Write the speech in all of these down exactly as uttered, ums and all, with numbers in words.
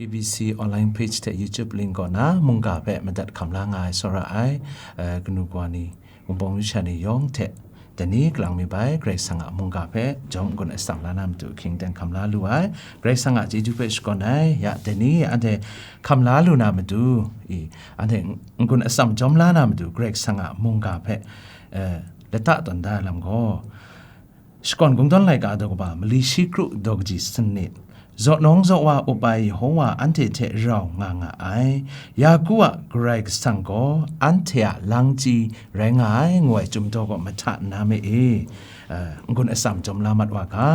B B C online page hte YouTube link kaw na mungga hpe madat hkam la nga ai tsawra ai, eh, kanu kawa ni, wunpawng yu sha ni yawng hte, dai ni kalang mi bai, Karai Kasang a mungga hpe jawm n-gun atsam la na matu hkying ten hkam la lu ai, Karai Kasang a chyeju hpe shakawn ai, ya, dai ni anhte hkam la lu na matu, i, anhte n-gun atsam jawm la na matu, Karai Kasang a mungga hpe, eh, lata tawn da ai lam gaw, Shakawn Kungdawn laika daw kaba mali shi kru daw kaji sanit, zaw nawng zaw wa up ai Yehowa anhte hte rau nga nga ai, Yaku a Karai Kasang gaw anhte a langchyi rai nga ai, ngu ai chyum daw kaw mahta nna me e, eh, n-gun atsam jawm la mat wa ga.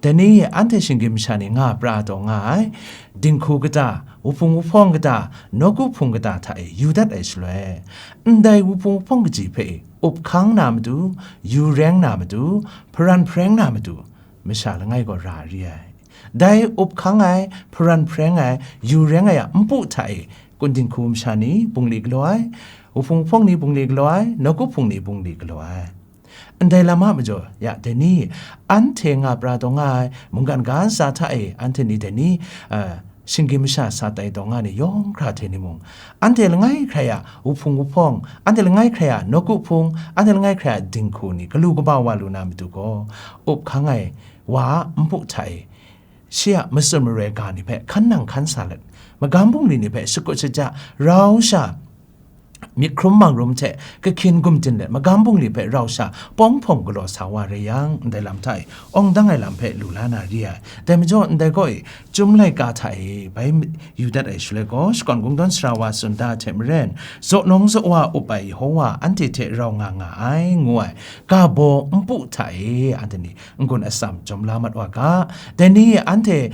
Dai ni anhte shinggyim masha ni nga pra taw nga ai, dinghku kata, wuhpung wuhpawng kata, nawku hpung kata hta e yu dat ai shaloi, ndai wuhpung wuhpawng kaji hpe e up hkang na matu, yu reng na matu, hparan hpareng na matu, masha langai gaw ra ri ai. Dai up hkang ai, hparan hpareng ai, yu reng ai a npu hta e, kundin hku masha ni bungli galaw ai, wuhpung hpawng ni bungli galaw ai, nawku hpung ni bungli galaw ai. Ndai lam a majaw, ya, dai ni, anhte nga pra taw nga ai, mungkan ga ntsa hta e, anhte ni dai ni, a, shinggyim masha sa tai taw nga ni yawng hkra hte ni mung, anhte langai hkrai a wuhpung wuhpawng, anhte langai hkrai a nawku hpung, anhte langai hkrai a dinghku ni galu kaba wa lu na matu gaw, up hkang ai wa a npu hta e, shi a matsun maroi ga ni hpe hkan nang hkan sa let, magam bungli ni hpe shakut shaja, rau sha, myit hkrum mang rum hte kahkyin gumdin let, magam bungli hpe rau sha pawng hpawng galaw sa wa rai yang, ndai lam hta e awng dang ai lam hpe lu la na ri ai. Dai majaw, ndai gaw e, Chyum laika hta e bai yu dat ai shaloi gaw, Shakawn Kungdawn sara wa tsun da ai hte maren, zaw nawng zaw wa up ai Yehowa anhte hte rau nga nga ai, ngu ai ga baw npu hta e anhte ni n-gun atsam jawm la mat wa ga. Dai ni anhte,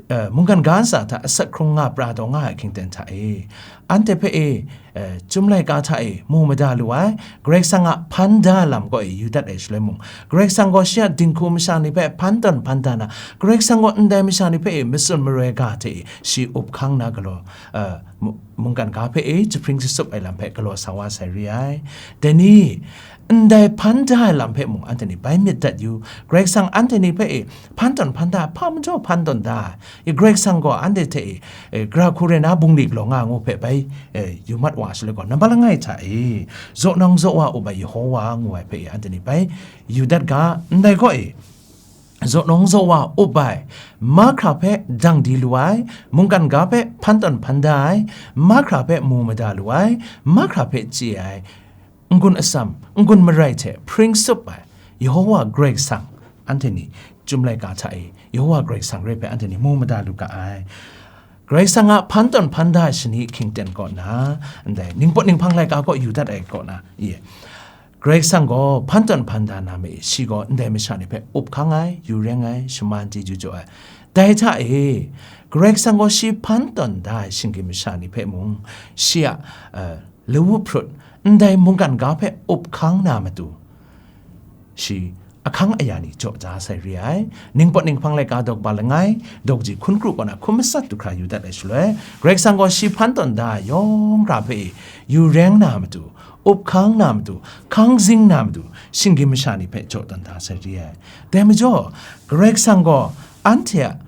eh, mungkan ga ntsa hta asak hkrung nga pra taw nga ai hkying ten hta e, anhte hpe e, eh, Chyum laika hta e mu mada lu ai, Karai Kasang a hpan da lam gaw e yu dat ai shaloi mung, Karai Kasang gaw shi a dinghku masha ni hpe hpan tawn hpan da na, Karai Kasang gaw ndai masha ni hpe e matsun maroi ga hte e shi up hkang na galaw, eh, mu-, mungkan ga hpe e jahpring jasup ai lam hpe galaw sa wa sai re ai. Dai ni, ndai hpan da ai lam hpe mung anhte ni bai myit dat yu, Karai Kasang anhte ni hpe e hpan tawn hpan da, hpa majaw hpan tawn da ai, i Karai Kasang gaw anhte hte e, e, gara hku rai na bungli galaw nga ngu hpe bai, e, yu mat wa shaloi gaw, nambat langai hta e, zaw nawng zaw wa up ai Yehowa ngu ai hpe e, anhte ni bai yu dat ga, ndai gaw e, zaw nawng zaw wa up ai, mahkra hpe dang di lu ai, mungkan ga hpe hpan tawn hpan da ai, mahkra hpe mu mada lu ai, mahkra hpe chye ai, n-gun atsam, n-gun marai hte hpring sup ai, Yehowa Karai Kasang, anhte ni Chyum laika hta e, Yehowa Karai Kasang re hpe anhte ni mu mada lu ga ai. Karai Kasang a hpan tawn hpan da ai shani hkying ten kaw na, ndai ningpawt ninghpang laika kaw yu dat ai kaw na, ye. Karai Kasang gaw hpan tawn hpan da na me, shi gaw ndai masha ni hpe up hkang ai, yu reng ai, shaman chyeju jaw ai. Dai hta e, Karai Kasang gaw shi hpan tawn da ai shinggyim masha ni hpe mung, shi a, eh, lawu hprut, ndai mungkan ga hpe up hkang na matu, shi ahkang aya ni jaw da sai re ai. Ningpawt ninghpang laika daw kaba langai, daw kaji hkun kru kaw na hkum matsat du hkra yu dat ai shaloi, Karai Kasang gaw shi hpan tawn da ai yawng hkra hpe e, yu reng na matu, up hkang na matu, hkang zing na matu, shinggyim masha ni hpe jaw tawn da sai re ai. Dai majaw, Karai Kasang gaw anhte a,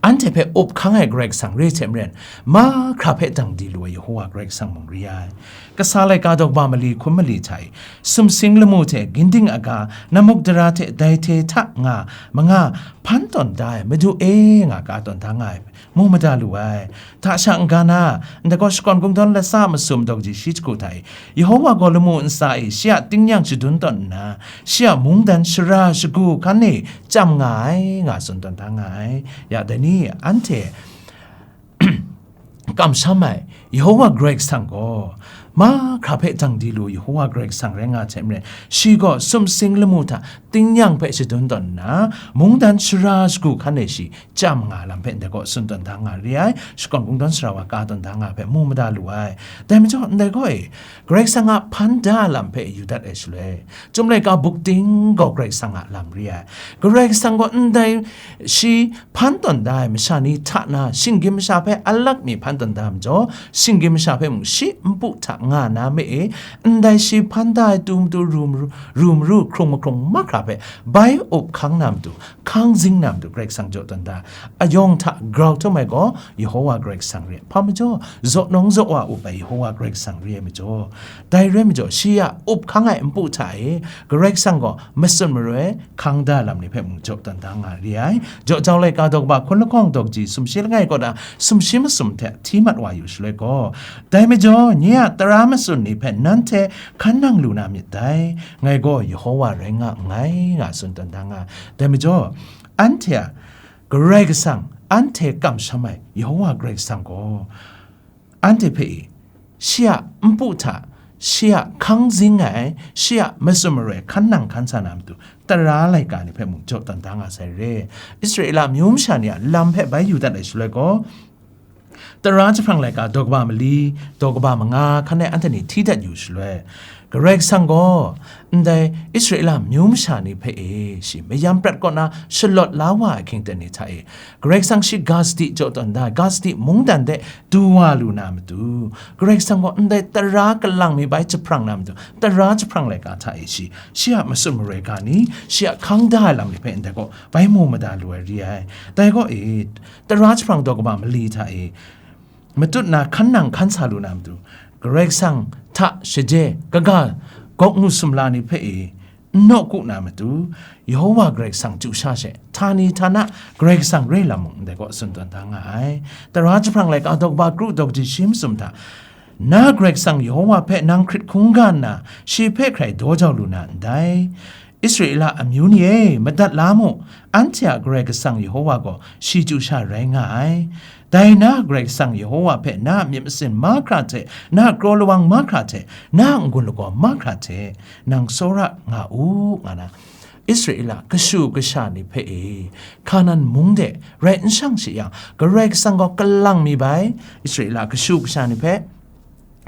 anhte hpe up hkang ai Karai Kasang re hte maren, mahkra hpe dang di lu ai Yehowa Karai Kasang mung re ai. Kasa laika daw kaba mali hkum mali hta e, sumsing lamu hte ginding aga, namuk dara hte dai hte hta nga manga hpan tawn da ai Madu e nga ka tawn da nga ai, mu mada lu ai. Hta sha n-ga na, ndai gaw Shakawn Kungdawn latsa masum daw kaji shi jahku hta e, Yehowa gaw lamu ntsa e shi a tingnyang shadun tawn nna, shi a mungdan shara shagu hkan e chyam nga ai, nga tsun tawn da nga ai. Ya, dai ni anhte kamsham ai Yehowa Karai Kasang gaw, mahkra hpe dang di lu Yehowa Karai Kasang rai nga hte maren, shi gaw sumsing lamu hta tingnyang hpe shadun tawn nna, mungdan shara shagu hkan e shi chyam nga lam hpe ndai gaw tsun tawn da nga re ai, Shakawn Kungdawn sara wa ka tawn da nga hpe mu mada lu ai. Dai majaw, ndai gaw e, Karai Kasang a hpan da lam hpe yu dat ai shaloi, Chyum laika buk ting gaw Karai Kasang a lam re ai. Karai Kasang gaw ndai shi hpan tawn da ai masha ni hta na, shinggyim masha hpe alak mi hpan tawn da ai majaw, shinggyim masha hpe mung shi npu hta nga na me e, ndai shi hpan da ai tu matu ru maru, ru maru hkrung mahkrung mahkra hpe bai up hkang na matu, hkang zing na matu Karai Kasang jaw tawn da, ayawng hta grau htum ai gaw Yehowa Karai Kasang re ai. Hpa majaw, zaw nawng zaw wa up ai Yehowa Karai Kasang re ai majaw, dai re ai majaw, shi a up hkang ai npu hta e Karai Kasang gaw matsun maroi hkang da lam ni hpe mung jaw tawn da nga re ai. Jaw jau laika daw kaba hkun lahkawng daw kaji sumshi langai kaw na sumshi masum hte hti mat wa yu shaloi gaw, dai majaw, nye a tara matsun ni hpe nanhte hkan nang lu na myit dai, ngai gaw Yehowa rai nga nngai, nga tsun tawn da nga. Dai majaw, anhte a Karai Kasang, anhte kamsham ai Yehowa Karai Kasang gaw, anhte hpe e, shi a npu hta, shi a hkang zing ai, shi a matsun maroi hkan nang hkan sa na matu, tara laika ni hpe mung jaw tawn da nga sai re. Israela amyu masha ni a lam hpe bai yu dat ai shaloi gaw, tara jahprang laika daw kaba mali, daw kaba manga hkan e anhte ni hti dat yu shaloi, Karai Kasang gaw ndai Israela amyu masha ni hpe e shi mayam prat kaw na shalawt la wa ai hkying ten ni hta e, Karai Kasang shi ga sadi jaw tawn da ai, ga sadi mungdan de du wa lu na matu, Karai Kasang gaw ndai tara kalang mi bai jahprang na matu, tara jahprang laika hta e shi, shi a matsun maroi ga ni, shi a hkang da ai lam ni hpe ndai gaw bai mu mada lu ai re ai. Dai gaw e, tara jahprang daw kaba mali hta e, matut na hkan nang hkan sa lu na matu, Karai Kasang hta shaje kaga gawk ngu sumla ni hpe e, n nawku na matu, Yehowa Karai Kasang chyu sha she, htani htana Karai Kasang re lam mung ndai gaw tsun tawn da nga ai. Tara jahprang laika daw kaba kru daw kaji shi masum hta, na Karai Kasang Yehowa hpe nang hkrit hkungga nna, shi hpe hkrai daw jau lu na ndai. Israela amyu ni e, madat la mu, anhte a Karai Kasang Yehowa gaw shi chyu sha rai nga ai. Dai na Karai Kasang Yehowa hpe na a myit masin mahkra hte, na a kraw lawang mahkra hte, na a n-gun lagaw mahkra hte, nang tsawra nga u, nga na, Israela kashu kasha ni hpe e, Hkanan mung de rai n shang shi yang, Karai Kasang gaw kalang mi bai, Israela kashu kasha ni hpe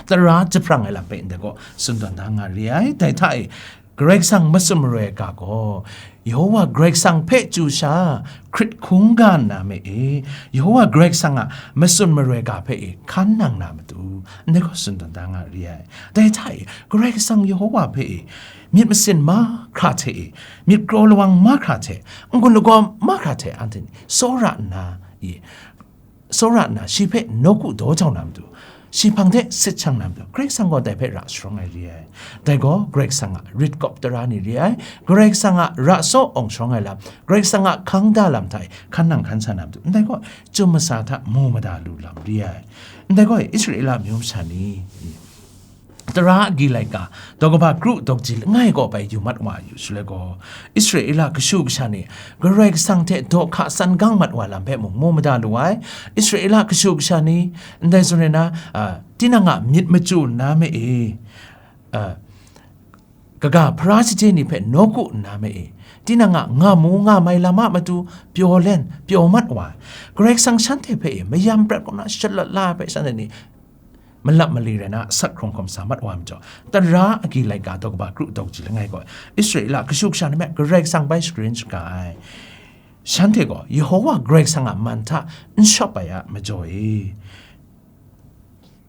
tara jahprang ai lam hpe ndai gaw tsun tawn da nga re ai. Dai hta e, Karai Kasang matsun maroi ai ga gaw, Yehowa Karai Kasang hpe chyu sha hkrit hkungga nna me e, Yehowa Karai Kasang a matsun maroi ga hpe e hkan nang na matu, ndai gaw tsun tawn da nga re ai. Dai hta e, Karai Kasang Yehowa hpe e myit masin mahkra hte e, myit kraw lawang mahkra hte, n-gun lagaw mahkra hte anhte ni tsawra nna e, tsawra nna shi hpe nawku daw jau na matu, shi hpang de sit shang na matu, Karai Kasang gaw dai hpe ra sharawng ai re ai. Dai gaw Karai Kasang a rit kawp tara ni re ai, Karai Kasang a ra tsaw awng sharawng ai lam, Karai Kasang a hkang da lam hta e hkan nang hkan sa na matu, ndai gaw chyum masa hta mu mada lu lam re ai. Ndai gaw Israela amyu masha ni, Tara agyi laika, daw kaba kru daw kaji langai kaw bai yu mat wa yu shaloi gaw, Israela kashu kasha ni Karai Kasang hte daw hka san gang mat wa lam hpe mung mu mada lu ai. Israela kashu kasha ni, ndai zawn rai na, a, tinang a myit machyu nna me e, a, kaga hpara shaje ni hpe nawku nna me e, tinang a nga mu nga mai lam a matu pyaw len, pyaw mat wa ai. Karai Kasang shanhte hpe e mayam prat kaw na shalawt la ai hpe shanhte ni malap mali rai na, asak hkrung hkawm sa mat wa ai majaw, tara agyi laika daw kaba kru daw kaji langai gaw, Israela kashu kasha ni hpe Karai Kasang bai shakarin shaga ai. Shanhte gaw Yehowa Karai Kasang a man hta n shawp ai a majaw e,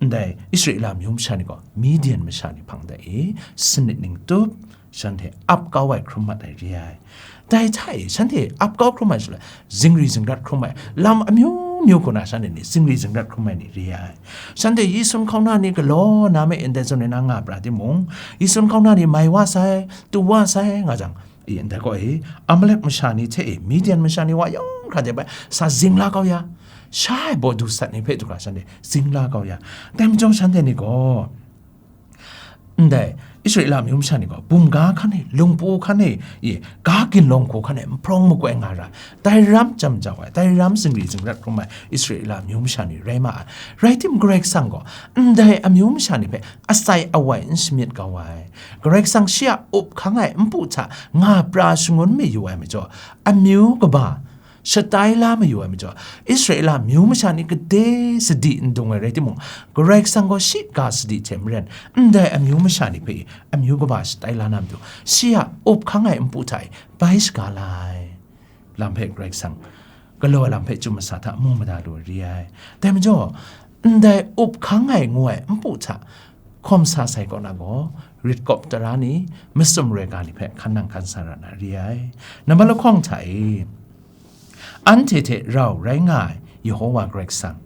ndai Israela amyu masha ni gaw Midian masha ni hpang de e sanit ning tup, shanhte ap kau ai hkrum mat ai re ai. Dai hta e shanhte ap kau hkrum ai shaloi, zingri zingrat hkrum ai, lam amyu myu hku na shanhte ni zingri zingrat hkrum ai ni re ai. Shanhte Yesu hkauna ni galaw na me ndai zawn e na nga pra timung, Yesu hkauna ni mai wa sai, tu wa sai nga jang, e, ndai gaw e, Amalek masha ni hte e, Midian masha ni wa yawng hkra de bai sa zing la kau ya, sha ai baw du sat ni hpe du hkra shanhte zing la kau ya. Dai majaw shanhte ni gaw, ndai Israela amyu masha ni gaw, bum ga hkan e, lungpu hkan e, e, ga ginlawng hku hkan e, nhprawng makoi nga ra, dai ram jam jau ai, dai ram zingri zingrat hkrum ai Israela amyu masha ni rai ma ai. Rai tim, Karai Kasang gaw, ndai amyu masha ni hpe atsai awai n shamyit kau ai. Karai Kasang shi a up hkang ai npu hta nga pra shangun mayu ai majaw, amyu kaba shatai la mayu ai majaw, Israela amyu masha ni gade sadi n dung ai rai timung, Karai Kasang gaw shi ga sadi hte maren, ndai amyu masha ni hpe amyu kaba shatai la na matu, shi a up hkang ai npu hta e bai shaga la ai lam hpe Karai Kasang galaw ai lam hpe chyum masa hta mu mada lu ai re ai. Dai majaw, ndai up hkang ai ngu ai npu hta hkawm sa sai kaw na gaw, rit kawp tara ni, masum roi ga ni hpe hkan nang hkan sa ra na re ai. Nambat lahkawng hta e, anhte hte rau rai nga ai Yehova Karai Kasang,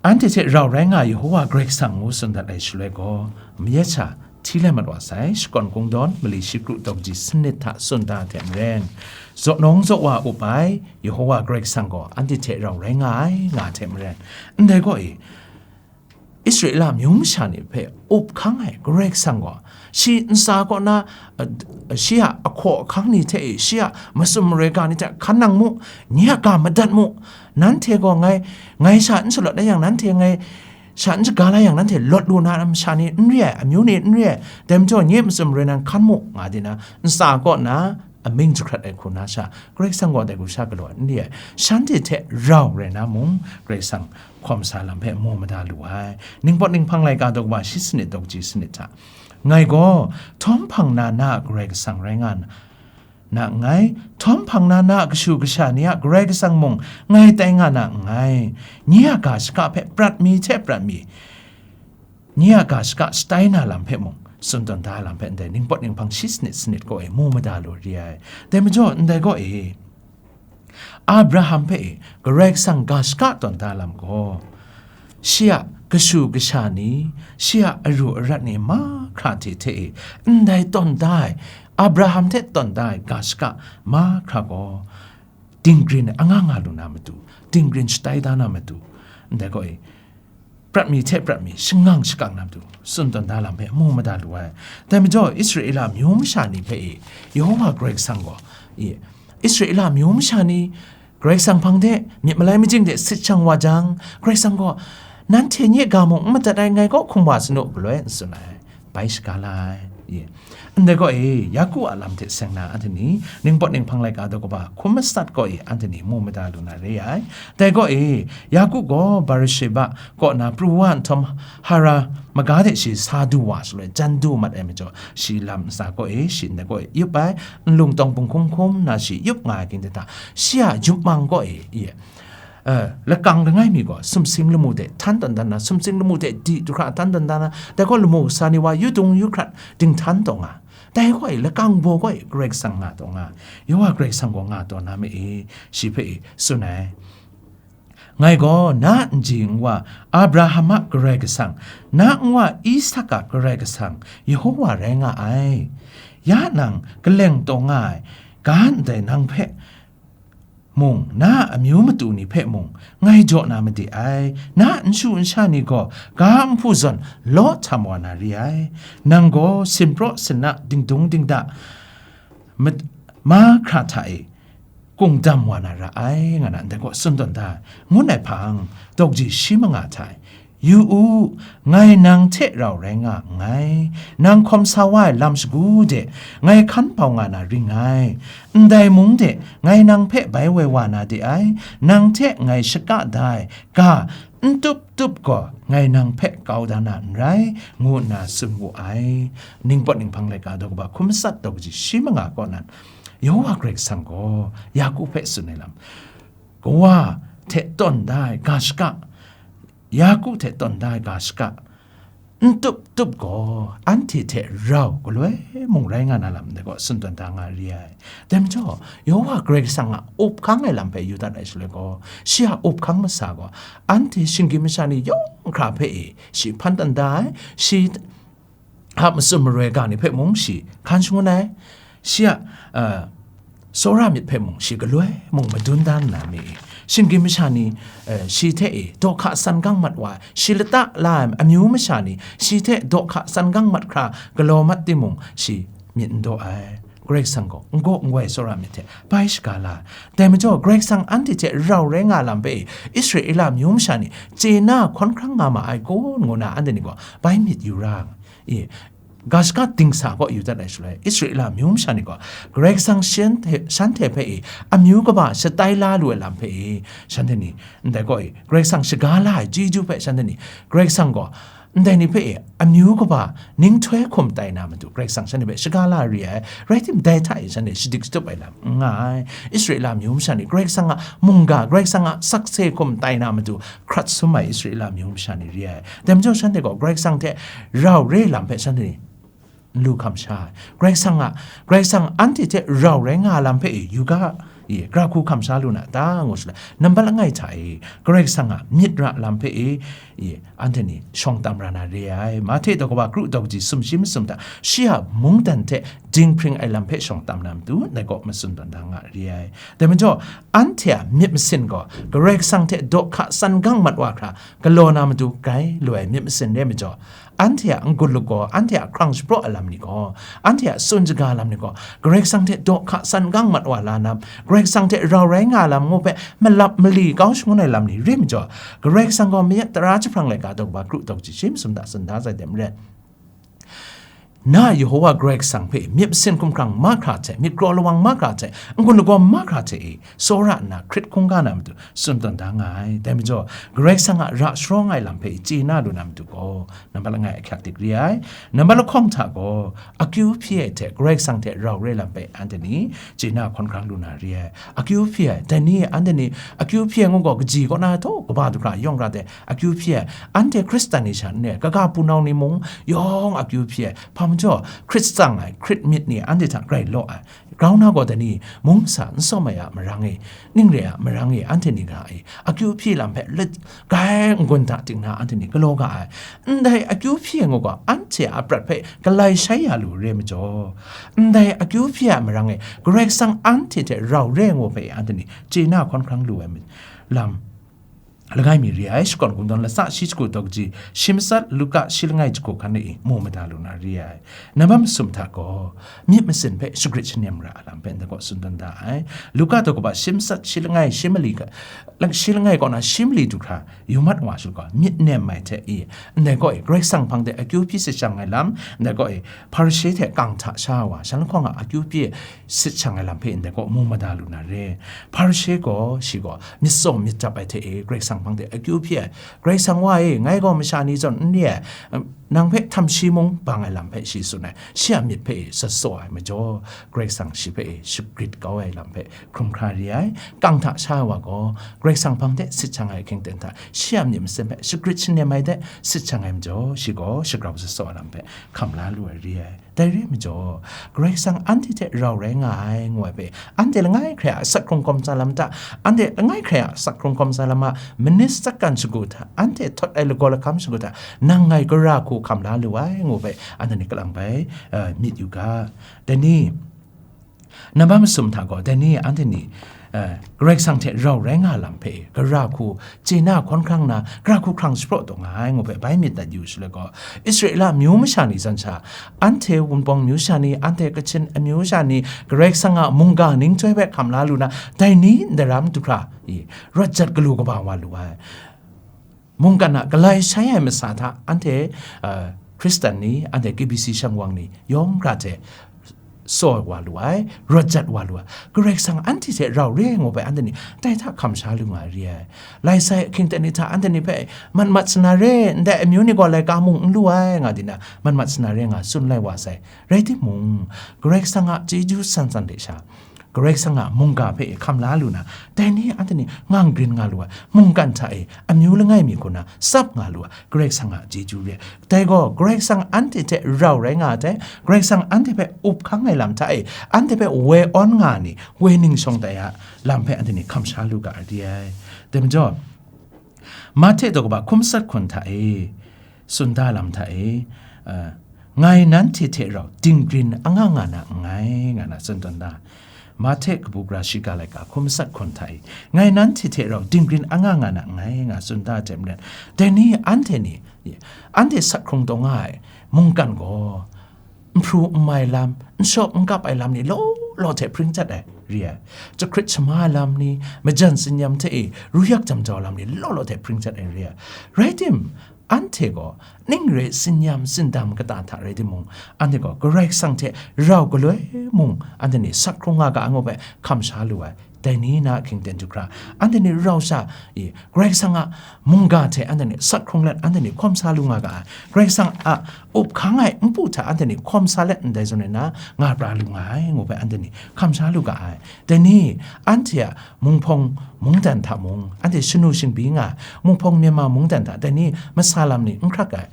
anhte hte rau rai nga ai Yehova Karai Kasang ngu tsun dat ai shaloi gaw, mayat sha hti lai mat wa sai, Shakawn Kungdawn, mali shi kru dawkaji sanit hta tsun da ai hte maren, zaw nawng zaw wa up ai Yehova Karai Kasang gaw anhte hte rau rai nga ai, nga ai hte maren, ndai gaw e, Israela amyu masha ni hpe up hkang ai Karai Kasang gaw, shi ntsa kaw na, a, shi a ahkaw ahkang ni hte e, shi a masum maroi ga ni hte hkan nang mu, nye a ga madat mu, nanhte gaw ngai, ngai sha n shalawt la yang, nanhte ngai sha n shaga la yang, nanhte lawt lu na masha ni n re ai, amyu ni n re ai, dai majaw nye masum maroi nan hkan mu, nga di na, ntsa kaw na, amying jahkrat ai hku na sha, Karai Kasang gaw dai hku sha galaw n re ai, shanhte hte rau rai na mung, Karai Kasang hkawm sa lam hpe mu mada lu ai. Ningpawt Ninghpang laika daw kaba shi sanit dawkaji sanit hta, ngai gaw htawm hpang na na a Karai Kasang rai nga na, na nngai, htawm hpang na na a kashu kasha ni a Karai Kasang mung ngai tai nga na nngai, nye a ga shaka hpe prat mi hte prat mi, nye a ga shaka shatai na lam hpe mung, tsun tawn da ai lam hpe ndai Ningpawt Ninghpang shi sanit sanit kaw e mu mada lu re ai. Dai majaw, ndai kaw e, Abraham hpe e Karai Kasang ga shaka tawn da lam gaw, shi a kashu kasha ni, shi a aru arat ni mahkra hte hte e, ndai tawn da ai, Abraham hte tawn da ai ga shaka mahkra gaw, dinggrin e anga nga lu na matu, dinggrin shatai da na matu, ndai gaw e, prat mi hte prat mi, shangang shakang na matu, tsun tawn da lam hpe mu mada lu ai. Dai majaw, Israela amyu masha ni hpe e, Yehova Karai Kasang gaw, e, Israela amyu masha ni Karai Kasang hpang de myit malai majing de sit shang wa jang, Karai Kasang gaw, "Nanhte nye ga mung n madat ai, ngai kaw hkum wa sa nu," galoi n tsun ai. Bai shaga la ai. Ye. Ndai gaw e, Yaku a lam hte seng na anhte ni, Ningpawt Ninghpang laika daw kaba hkum matsat gaw e, anhte ni mu mada lu na re ai. Dai gaw e, Yaku gaw Barsheba kaw na pru wa nhtawm, Hara maga de shi sa du wa shaloi, jan du mat ai majaw, shi lam ntsa gaw e, shi ndai gaw e yup ai, nlung tawng bunghkum hkum na shi yup nga ai ging de ta, shi a yupmang gaw e, ye. Eh, lakang langai mi gaw, sumsing lamu hte htan tawn dan na, sumsing lamu hte di du hkra htan tawn dan na, dai gaw lamu kasa ni wa yu dung yu hkrat dinghtan taw nga. Dai gaw e, lakang baw gaw e, Karai Kasang nga taw nga. Yehova Karai Kasang gaw nga taw na me e, shi hpe e tsun ai. Ngai gaw na nji nwa Abraham a Karai Kasang, na nwa Isak a Karai Kasang, Yehova rai nga ai. Ya nang kaleng taw nga ai, ga ndai nang hpe mung, na a amyu matu ni hpe mung, ngai jaw na made ai. Na a nshu nsha ni gaw ga nhpu zawn law htam wa na re ai. Nang gaw sinpraw sinna dingdung dingda mat-, mahkra hta e kungdam wa na ra ai, nga na ndai gaw tsun tawn da ai, ngun ai hpang, dawkaji shi manga hta e, Yu u, ngai nang hte rau rai nga nngai, nang hkawm sa wa ai lam shagu de ngai hkan bau nga na ring ngai, ndai mung de ngai nang hpe bai woi wa na de ai, nang hte ngai shaka da ai ga n tup tup gaw ngai nang hpe kau da na n rai, ngu nna tsun wu ai. Ningpawt Ninghpang laika daw kaba hkum matsat dawkaji shi manga kaw nan, Yehova Karai Kasang gaw Yaku hpe tsun ai lam, Kawa hte tawn da ai ga shaka, Yaku hte tawn da ai ga shaka, n tup tup gaw, anhte hte rau galoi mung rai nga na lam ndai gaw, tsun tawn da nga re ai. Dai majaw, Yehova Karai Kasang a up hkang ai lam hpe yu dat ai shaloi gaw, shi a up hkang masa gaw, anhte shinggyim masha ni yawng hkra hpe e, shi hpan tawn da ai, shi a masum maroi ga ni hpe mung shi hkan shangun ai, shi a, a, tsawra myit hpe mung shi galoi mung madun da nna mi, shinggyim masha ni, e, shi hte e dawhka san gang mat wa ai, shi lata la ai amyu masha ni shi hte dawhka san gang mat hkra galaw mat timung, shi myit n daw ai. Karai Kasang gaw n gaw n goi tsawra myit hte bai shaga la ai. Dai majaw, Karai Kasang anhte hte rau rai nga lam hpe e, Israela amyu masha ni chye na hkawn hkrang nga ma ai kun, ngu na anhte ni gaw bai myit yu ra, i, ga shaka dingsa gaw yu dat ai shaloi, Israela amyu masha ni gaw Karai Kasang shanhte, shanhte hpe e amyu kaba shatai la lu ai lam hpe e, shanhte ni ndai gaw e Karai Kasang shaga la ai chyeju hpe shanhte ni Karai Kasang gaw ndai ni hpe e amyu kaba ninghtoi hkum tai na matu Karai Kasang shanhte hpe shaga la re ai, rai tim, dai hta e shanhte shadik shatup ai lam n nga ai. Israela amyu masha ni Karai Kasang a mungga, Karai Kasang a sakse hkum tai na matu hkrat sum ai Israela amyu masha ni re ai. Dai majaw shanhte gaw Karai Kasang hte rau re lam hpe shanhte n lu hkam sha ai. Karai Kasang a, Karai Kasang anhte hte rau rai nga lam hpe e yu ga, e, gara hku hkam sha lu na ta, ngu shaloi, nambat langai hta e, Karai Kasang a myit ra lam hpe e, e, anhte ni shawng tam ra na re ai. Mahte daw kaba kru daw kaji sumshi masum hta, shi a mungdan hte dinghpring ai lam hpe shawng tam na matu, ndai kaw matsun tawn da nga re ai. Dai majaw, anhte a myit masin gaw, Karai Kasang hte daw hka san gang mat wa hkra, galaw na matu grai lu ai myit masin re majaw, anhte a n-gun lagaw, anhte a hkrang shapraw ai lam ni gaw, anhte a tsun shaga lam ni gaw, Karai Kasang hte daw hka san gang mat wa la na, Karai Kasang hte rau rai nga lam ngu hpe malap mali kau shangun ai lam ni re majaw, Karai Kasang gaw mayat tara jahprang laika daw kaba kru daw kaji shi masum hta tsun da sai de maren, na Yehowa Karai Kasang hpe myit masin hkumhkrang mahkra hte, myit kraw lawang mahkra hte, n-gun lagaw mahkra hte e, tsawra nna hkrit hkungga na matu tsun tawn da nga ai. Dai majaw, Karai Kasang a ra sharawng ai lam hpe chye na lu na matu gaw, nambat langai ahkyak dik re ai. Nambat lahkawng hta gaw, akyu hpyi ai hte Karai Kasang hte rau re lam hpe anhte ni chye na hkawn hkrang lu na re ai. Akyu hpyi ai, dai ni anhte ni akyu hpyi ai ngu gaw, kaji kaw na taw kaba du hkra yawng hkra de akyu hpyi ai, anhte Hkristan ni sha n re ai, kaga punau ni mung yawng akyu hpyi ai, hpa majaw hkrit tsang ai, hkrit myit ni anhte hta grai law ai, grau na gaw dai ni, mung masa n sawm ai a marang e, ning re a marang e, anhte ni ga e, akyu hpyi lam hpe lit, grai n-gun hta ting na anhte ni galaw ga ai. Ndai akyu hpyi ai ngu gaw, anhte a prat hpe galai shai ya lu re majaw, ndai akyu hpyi ai a marang e, Karai Kasang anhte hte rau re ai ngu hpe anhte ni chye na hkawn hkrang lu ai lam, langai mi re ai. Shakawn Kungdawn latsa shi shagu daw kaji shi matsat, Luka shi langai jahku hkan e mu mada lu na re ai. Nambat masum hta gaw, myit masin hpe shagrit shanem ra ai lam hpe ndai kaw tsun dan da ai. Luka daw kaba shi matsat shi langai shi mali ga, lang shi langai kaw na shi mali du hkra yu mat wa shaloi gaw, myit nem ai hte i, ndai kaw e Karai Kasang hpang de akyu hpyi sit shang ai lam, ndai kaw e Hparishe hte kang hta sha ai wa, shan lahkawng a akyu hpyi sit shang ai lam hpe ndai kaw mu mada lu na re. Hparishe gaw, shi gaw myit tsawm myit dap ai hte e, Karai Kasang hpang de akyu hpyi ai, Karai Kasang wa e, ngai gaw masha ni zawn n re ai, nang hpe htam shi mung bang ai lam hpe shi tsun ai, shi a myit hpe e sat saw ai majaw, Karai Kasang shi hpe e shagrit kau ai lam hpe hkrum hkra re ai. Kang hta sha ai wa gaw, Karai Kasang hpang de sit shang ai ahkying ten hta, shi a myit masin hpe shagrit shanem ai de sit shang ai majaw, shi gaw shagrau sat saw ai lam hpe hkam la lu ai re ai. Dai re majaw, Karai Kasang anhte hte rau rai nga ai, ngu ai hpe, anhte langai hkrai a asak hkrung kawmsa lam hta, anhte langai hkrai a asak hkrung kawmsa lam a manis sakkan shagu hta, anhte htawt ai lagaw lahkam shagu hta, nang ngai gara hku hkam la lu ai, ngu hpe, anhte ni kalang bai, eh, myit yu ga. Dai ni, nambat masum hta gaw, dai ni anhte ni, eh, Karai Kasang hte rau rai nga lam hpe, gara hku chye na hkawn hkrang na, gara hku hkrang shapraw taw nga ai, ngu hpe bai myit dat yu shaloi gaw, Israela amyu masha ni zawn sha, anhte Wunpawng amyu sha ni, anhte Kachin amyu sha ni, Karai Kasang a mungga ninghtoi hpe hkam la lu na, dai ni ndai ram du hkra, i, rawt jat galu kaba wa lu ai. Mungkan a galai shai ai masa hta anhte, uh, Hkristan ni, anhte K B C shang wang ni, yawng hkra hte saw wa lu ai, rawt jat wa lu ai. Karai Kasang anhte hte rau re ai ngu bai anhte ni dai hta hkam sha lu nga ai re ai. Lai sai ahkying ten ni hta anhte ni hpe, mat mat sa na re, ndai amyu ni gaw laika mung n lu ai, nga di na, mat mat sa na re nga tsun lai wa sai. Rai timung, Karai Kasang a chyeju san san de sha, Karai Kasang a mungga hpe hkam la lu na, dai ni anhte ni ngang grin nga lu ai, mungkan hta e amyu langai mi hku na tsap nga lu ai, Karai Kasang a chyeju re ai. Dai gaw, Karai Kasang anhte hte rau rai nga ai, Karai Kasang anhte hpe up hkang ai lam hta e, anhte hpe woi awn nga ai ni, woi ning shawng tai a lam hpe anhte ni hkam sha lu ga ai re ai. Dai majaw, Mahte daw kaba hkum sat hkun hta e, tsun da lam hta e, a, ngai nanhte hte rau dinggrin anga nga na nngai, nga na tsun tawn da. Mahte kabu gara shiga laika hkum sat hkun hta e, ngai nanhte hte rau dinggrin anga nga na nngai, nga tsun da ai hte maren, dai ni anhte ni, anhte sat hkrung taw nga ai mungkan gaw, n hpru n mai lam, n shawp n kap ai lam ni law law hte hpring jat ai re ai. Jahkrit shama ai lam ni, majan tsin-yam hte e, ruyak jam jau ai lam ni law law hte hpring jat ai re ai. Rai tim, anhte gaw ning re tsin-yam tsindam kata hta rai timung, anhte gaw Karai Kasang hte rau galoi mung, anhte ni sat hkrung nga ga ai ngu bai hkam sha lu ai. Dai ni na ahkying ten du hkra, anhte ni rau sha i, Karai Kasang a mungga hte anhte ni sat hkrung let, anhte ni hkawm sa lu nga ga ai. Karai Kasang a up hkang ai npu hta anhte ni hkawm sa let, ndai zawn e na nga pra lu nga ai, ngu hpe anhte ni hkam sha lu ga ai. Dai ni, anhte a munghpawng mungdan hta mung, anhte shanu shingbi nga ai munghpawng Myanmar mungdan hta, dai ni masa lam ni n hkrak ai.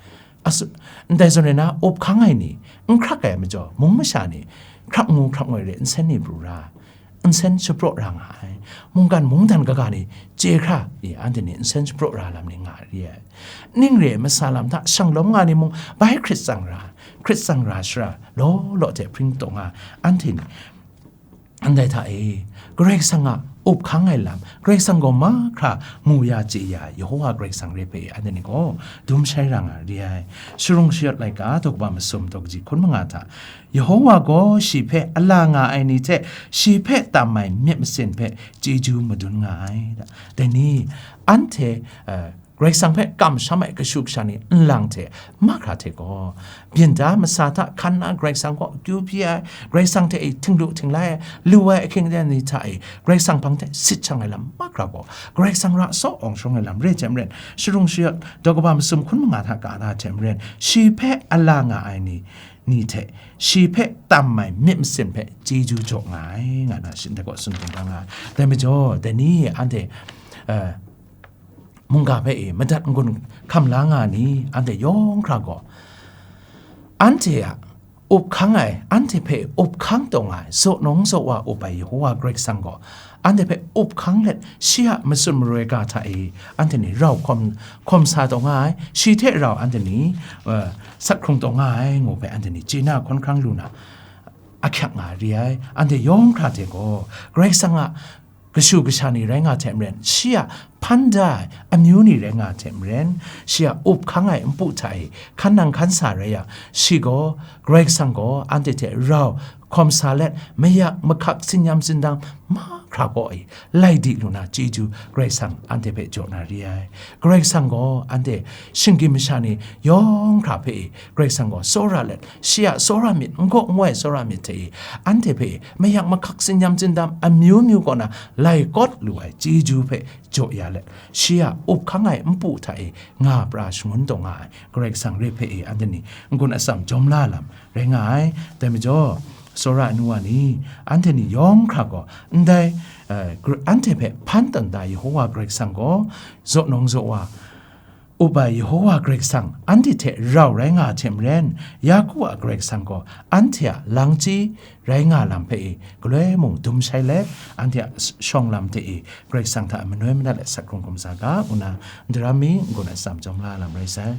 Asu-, ndai zawn e na up hkang ai ni, n hkrak ai majaw, mung masha ni, hkrak ngu hkrak ngoi re nsen ni pru ra, nsen shapraw ra nga ai. Mungkan mungdan kaga ni chye hkra i, anhte ni nsen shapraw ra lam ni nga re ai. Ning re ai masa lam hta shanglawm nga ni mung, bai hkrit tsang ra, hkrit tsang ra shara, law law hte hpring taw nga, anhte ni, ndai hta e, Karai Kasang a up hkang ai lam, Karai Kasang gaw mahkra mu ya chye ya, Yehowa Karai Kasang re hpe anhte ni gaw dum shai ra nga re ai. Sharung Shayawt laika daw kaba masum daw kaji hkun manga hta, Yehowa gaw shi hpe ala nga ai ni hte shi hpe tam ai myit masin hpe chyeju madun nga ai. Dai ni, anhte, eh, Karai Kasang hpe kamsham ai kashu kasha ni nlang hte mahkra hte gaw, byin da masa hta hkan na Karai Kasang kaw akyu hpyi ai, Karai Kasang hte e htinglu htinglai ai, lu ai ahkying aten ni hta e Karai Kasang hpang hte sit shang ai lam mahkra gaw, Karai Kasang ra saw awng shawng ai lam re ai hte maren, Sharung Shayawt daw kaba masum hkun manga hta ka da ai hte maren, shi hpe ala nga ai ni, ni hte shi hpe tam ai myit masin hpe chyeju jaw nga ai, nga na shing dai gaw tsun hkrum da nga ai. Dai majaw, dai ni anhte, eh, mungga hpe e madat n-gun hkam la nga ni, anhte yawng hkra gaw, anhte a up hkang ai, anhte hpe up hkang taw nga ai, zaw nawng zaw wa up ai Yehowa Karai Kasang gaw, anhte hpe up hkang let, shi a matsun maroi ga hta e anhte ni rau hkawm, hkawm sa taw nga ai, shi hte rau anhte ni, eh, sat hkrung taw nga ai, ngu hpe anhte ni chye na hkawn hkrang lu na, ahkyak nga re ai. Anhte yawng hkra hte gaw, Karai Kasang a kashu kasha ni rai nga hte maren, shi a hpan da ai amyu ni rai nga hte maren, shi a up hkang ai npu hta e hkan nang hkan sa rai yang, shi gaw, Karai Kasang gaw anhte hte rau hkawm sa let, mayak mahkak, tsin-yam tsindam mahkra kaw e lai di lu na chyeju Karai Kasang anhte hpe jaw na re ai. Karai Kasang gaw anhte shinggyim masha ni yawng hkra hpe e, Karai Kasang gaw tsawra let, shi a tsawra myit, n gaw n wai tsawra myit hte e, anhte hpe e mayak mahkak, tsin-yam tsindam amyu myu kaw na lai kawt lu ai chyeju hpe jaw ya let, shi a up hkang ai npu hta e nga pra shangun taw nga ai Karai Kasang re hpe e, anhte ni n-gun atsam jawm la lam rai nga ai. Dai majaw, tsawra ai nu wa ni, anhte ni yawng hkra gaw, ndai, eh, gr-, anhte hpe hpan tawn da Yehowa Karai Kasang gaw, zaw nawng zaw wa, up ai Yehowa Karai Kasang anhte hte rau rai nga ai hte maren, Yaku a Karai Kasang gaw anhte a langchyi rai nga lam hpe e galoi mung dum shai let, anhte a s-, shawng lam hte e Karai Kasang hta manoi manat let sat hkrung hkawm sa ga, ngu na, ndaram mi n-gun atsam jawm la lam rai sai.